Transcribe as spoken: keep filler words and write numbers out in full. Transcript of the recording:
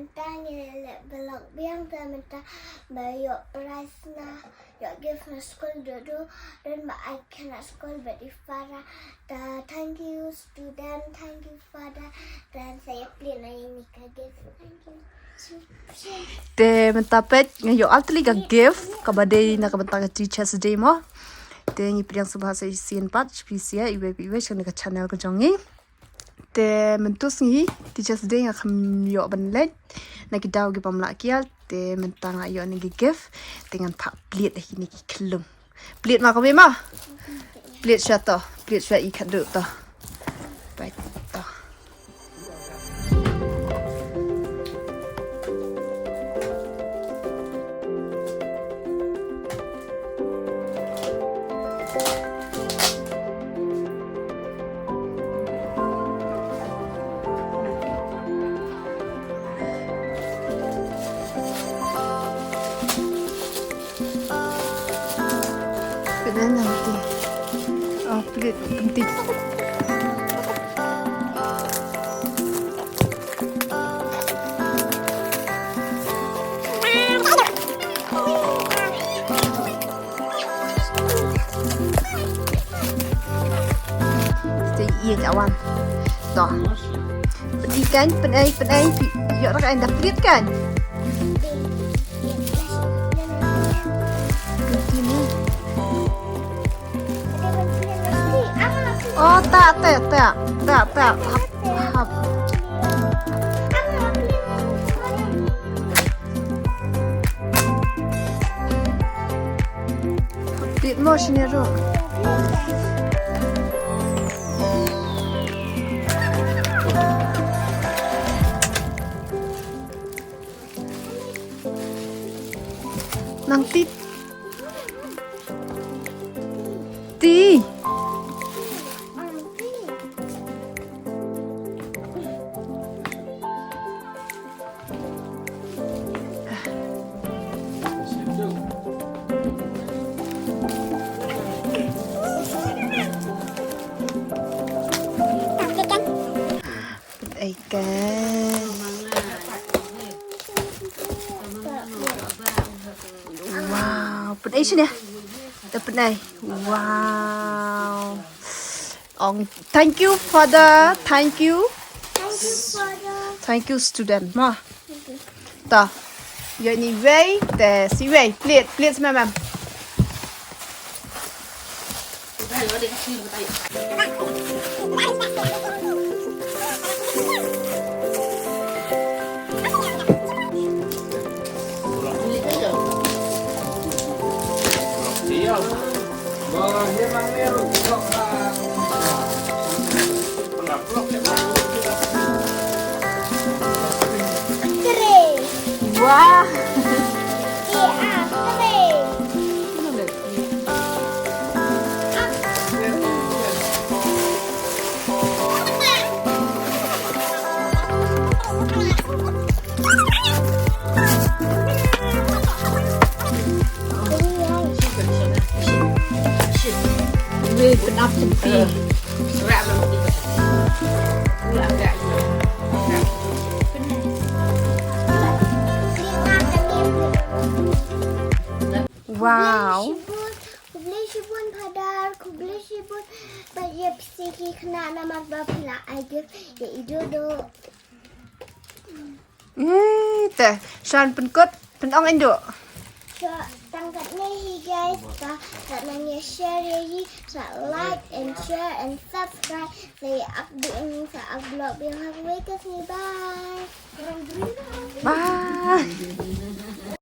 Mynta ngi leh vlog biang, te mynta ba ïoh prize na, ïoh gift na skul duh duh, don ba ai khynnah skul bad i Farah. Te thank you student, thank you Farah. Te sa ïa plie na ïa ngi ka gift. Thank you. Te mynta peit nga ïoh artylli ka gift kaba dei na ka bynta ka Teachers Day mo. Te ngi pdiang sngewbha sa shisien pat sha phi sa iwei pa iwei sha kane ka channel ka jong ngi. Te mynta sngi Teachers Day nga kham ïoh ban leit na ki daw ki bym lah kiar. Te mynta nga ïoh ne ki gift, te ngan phah plied ha kine ki khyllung. Plied ma ka wei ma. Plied sha to, plied sha i khadduh to. Peit to. Pynai nangti. Oh, pynai nangti. Te ïa ka wan. To. Pynai kan, pynai, pynai. Ïoh rak ai dah pynai kan. Oh, tak, tak, tak, tak, tak, hap, hap. Hap, tit mo sini ro. Nang ti. Ti. Pynai kan. Wow, pynai sini. Te pynai. Wow. Ong, thank you father, thank you. Thank you father. Thank you student. Ma. Thank you. Ta. Ïa ni wei, te si wei, pynai, pynai sini mam. Wah. Wei, pynap sempit. Wow. Khublei shibun, khublei shibun, Phadar, khublei shibun. Ba ïa phi ki khynnah namar ba phi la ai gift ïa i Dodo. Eh, te, shan pynkut, pynong endo. So, tang katne hi guys, ta, ta nang ïa share ïa i, sa like and share and subscribe. Sa ïa update ni, sa upload biang ha kawei ka sngi, bye. Bye.